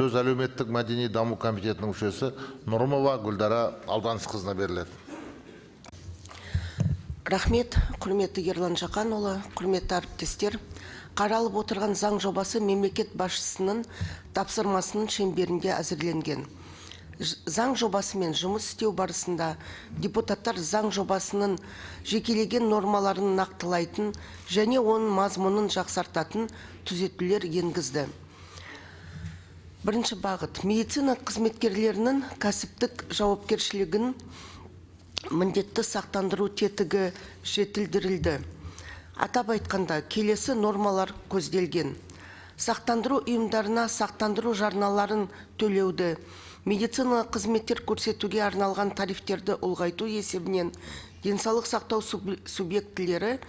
Сөз әлеуметтік мәдени даму комитетінің мүшесі Нұрымова Гүлдара Алданышқызына беріледі. Рахмет, құрметті Ерлан Жақанұлы, құрметті әріптестер. Қаралып отырған заң жобасы мемлекет басшысының тапсырмасының шеңберінде әзірленген. Заң жобасымен жұмыс істеу барысында депутаттар заң жобасының жекелеген нормаларын нақтылайтын және оның мазмұнын жақсартатын түзетулер енгізді. Бірінші бағыт: медицина қызметкерлерінің кәсіптік жауапкершілігін міндетті сақтандыру тетігі жетілдірілді. Атап айтқанда, келесі нормалар көзделген. Сақтандыру ұйымдарына сақтандыру жарналарын төлеуді медициналық қызметтер көрсетуге арналған тарифтерді ұлғайту есебінен денсаулық сақтау субъектілері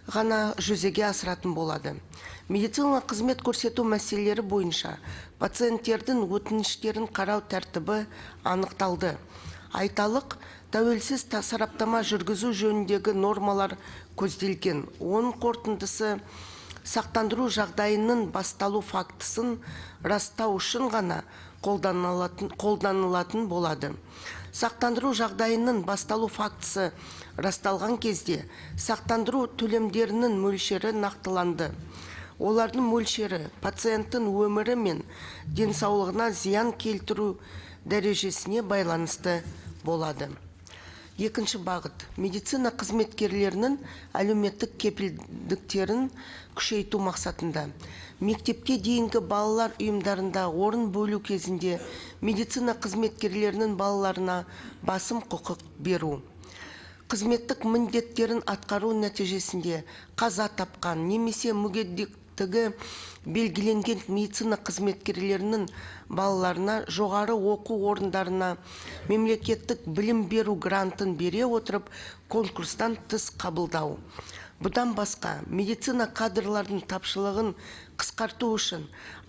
ғана жүзеге асыратын болады. Медициналық қызмет көрсету мәселелері бойынша пациенттердің өтініштерін қарау тәртібі анықталды. Айталық, тәуелсіз сараптама жүргізу жөніндегі нормалар көзделген. Оның қорытындысы сақтандыру жағдайының басталу фактісін растау үшін ғана қолданылатын болады. Сақтандыру жағдайының басталу фактісі расталған кезде сақтандыру төлемдерінің мөлшері нақтыланды. Олардың мөлшері пациенттің өмірі мен денсаулығына зиян келтіру дәрежесіне байланысты болады. Екінші бағыт: медицина қызметкерлерінің әлеуметтік кепілдіктерін күшейту мақсатында мектепке дейінгі балалар ұйымдарында орын бөлу кезінде медицина қызметкерлерінің балаларына басым құқық беру. Қызметтік міндеттерін атқару нәтижесінде қаза тапқан немесе мүгедектігі белгіленген медицина қызметкерлерінің балаларына жоғары оқу орындарына мемлекеттік білім беру грантын бере отырып, конкурстан тыс қабылдау. Бұдан басқа, медицина кадрларының тапшылығын қысқарту үшін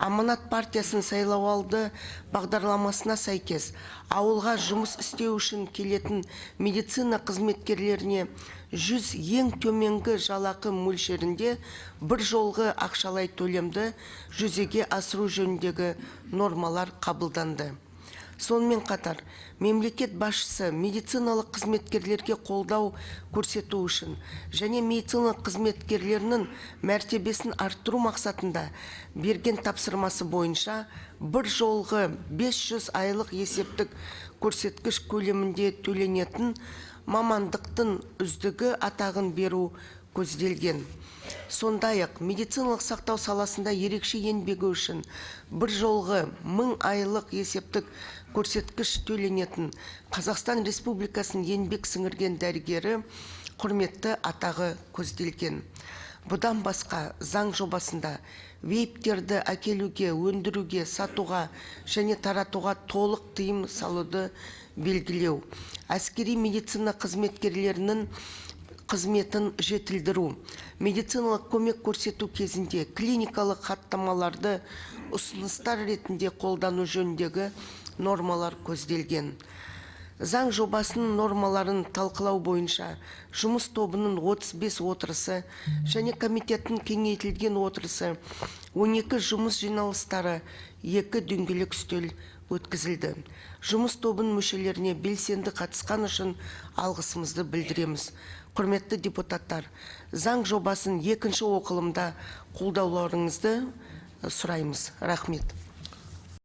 Аманат партиясының сайлауалды бағдарламасына сәйкес ауылға жұмыс істеу үшін келетін медицина қызметкерлеріне 100 ең төменгі жалақы мөлшерінде бір жолғы ақшалай төлемді жүзеге асыру жөніндегі нормалар қабылданды. Сонымен қатар, мемлекет басшысы медициналық қызметкерлерге қолдау көрсету үшін және медициналық қызметкерлерінің мәртебесін арттыру мақсатында берген тапсырмасы бойынша бір жолғы 500 айлық есептік көрсеткіш көлемінде төленетін мамандықтың үздігі атағын беру көзделген. Сондай-ақ, медициналық сақтау саласында ерекше еңбегі үшін бір жолғы 1000 айлық есептік көрсеткіш төленетін Қазақстан Республикасының еңбек сіңірген дәрігері құрметті атағы көзделген. Бұдан басқа, заң жобасында вейптерді әкелуге, өндіруге, сатуға және таратуға толық тыйым салуды белгілеу, әскери медицина қызметкерлерінің қызметін жетілдіру, медициналық көмек көрсету кезінде клиникалық хаттамаларды ұсыныстар ретінде қолдану жөніндегі нормалар көзделген. Заң жобасының нормаларын талқылау бойынша жұмыс тобының 35 отырысы және комитеттің кеңейтілген отырысы, 12 жұмыс жиналыстары, екі дөңгелек үстел өткізілді. Жұмыс тобының мүшелеріне белсенді қатысқан үшін алғысымызды білдіреміз. Құрметті депутаттар, заң жобасын екінші оқылымда қолдауларыңызды сұраймыз. Рахмет.